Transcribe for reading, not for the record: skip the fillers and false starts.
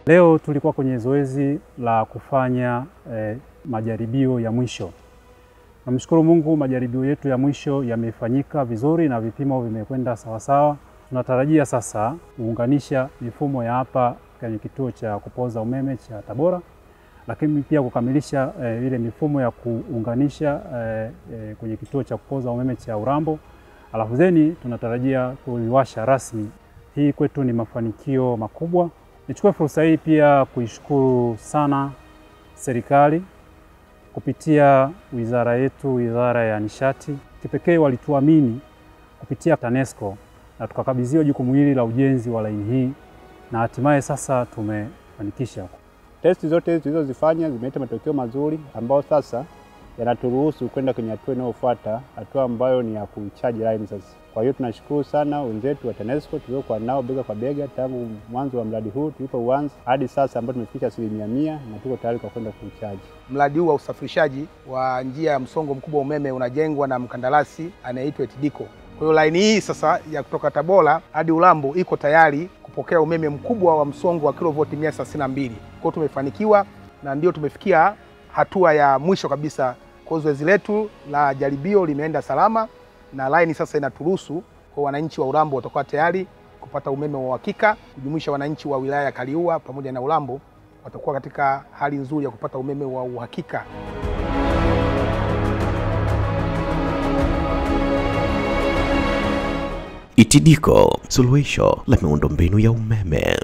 Leo tulikuwa kwenye zoezi la kufanya majaribio ya mwisho. Namshukuru Mungu, majaribio yetu ya mwisho yamefanyika vizuri na vipimo vimekwenda sawasawa. Tunatarajia sasa kuunganisha mifumo ya hapa kwenye kituo cha kupoza umeme cha Tabora, lakini pia kukamilisha ile mifumo ya kuunganisha kwenye kituo cha kupoza umeme cha Urambo. Alafu zeni tunatarajia kuiwasha rasmi. Hii kwetu ni mafanikio makubwa. Nichukue fursa hii pia kuishukuru sana serikali kupitia wizara yetu, Wizara ya Nishati. Kipekee walituamini kupitia TANESCO na tukakabidhiwa jukumu hili la ujenzi wa laini hii, na hatimaye sasa tumefanikisha. Testi zote hizi tulizozifanya zimeleta matokeo mazuri ambayo sasa yanaturuhusu kwenda kwenye hatua inayofuata, hatua ambayo ni ya kucharge line sasa. Kwa hiyo tunashukuru sana wenzetu wa TANESCO tuliokuwa nao bega kwa bega tangu mwanzo wa mradi huu tulipouanza hadi sasa ambapo tumefikisha 100% na tuko tayari kwa kwenda kucharge. Mradi huu wa usafirishaji wa njia ya msongo mkubwa wa umeme unajengwa na mkandarasi anayeitwa ETDCO. Kwa hiyo line hii sasa ya kutoka Tabora hadi Urambo iko tayari kupokea umeme mkubwa wa msongo wa kilovoti 132. Kwa hiyo tumefanikiwa na ndio tumefikia hatua ya mwisho kabisa. Kwa zoezi letu la jaribio limeenda salama na line sasa inaturuhusu kwa wananchi wa Urambo watakuwa tayari kupata umeme wa uhakika, kujumuisha wananchi wa wilaya ya Kaliua pamoja na Urambo watakuwa katika hali nzuri ya kupata umeme wa uhakika. ETDCO, suluhisho la miundombinu ya umeme.